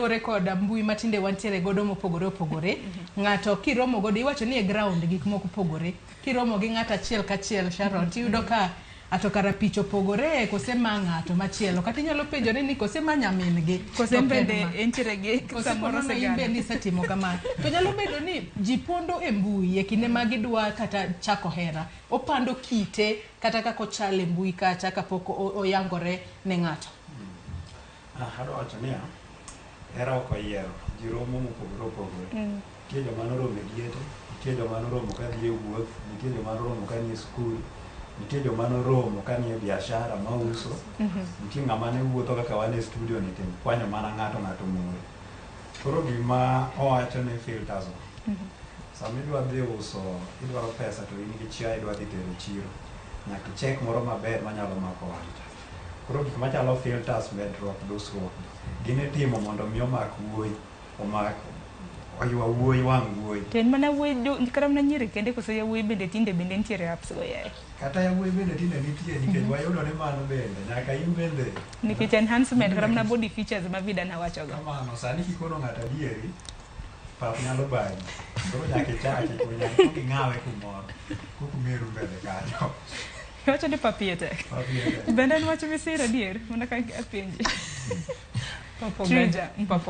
Kaluwore kod mbui matinde wantiere godo mopogore opogore, ng'ato kiromo godo iwacho ni e ground gik moko opogore. Kiromo gi ng'ato achiel kachiel Sharon, tiyudo ka ato kara picha opogore kose ma ng'ato machielo. Kata inyalo penjore ni kose ma nyamin gi. Kose To ok en bende ma. entiere gi Kose samoro ponono in sigana. bende isetimo kama. To nyalo bedo ni ji pondo e mbui e kinde ma gidwa kata chako hera. Opando kite kata kaka ochal e mbui kacha kapok oyangore ne ng'ato. Adwa wacho niya, hera ok oyiero, ji romo mopogore opogore. Nitie joma noromo e liete, nitie joma noromo ka dhi e wuoth, nitie joma noromo ka nie skul, nitie joma noromo ka nie biashara mauso, nitie ng'ama ne wuotho kaka wan e studio ni to kwanyo mana ng'ato ng'ato mori. Koro gima owacho ni filters go, sama idwa dhi uso, idwaro pesa to in gi chiayo idwa dhi tero e chiro, nyaka ichek moro maber manyalo mako wang' cha. Koro gik machalo filters, medruok, dusruok, gin itimo mondo mi omak wuoyi, omak oywa wuoyi wang' wuoyi. To en mana wuoyi kata mana nyiri kende koso yawuoyi bende tinde bende nitiere apps go yaye. Kata yawuoyi bende tinde nitie nikech wayudo ni mano bende nyaka in bende. Nikech enhancement kata mana body features ma Vida wacho go. Kamano sani kikono ng'ato adieri, pap nyalo bagi. Koro nyaka ichaki, nyaka ikwong ing'awe kumoro. Koka umeru mbele kanyo. Iwacho ni pap iye tek. Pap iye tek. Bende en wach misiro adier mana ka apenji. Pap Trija. Pap.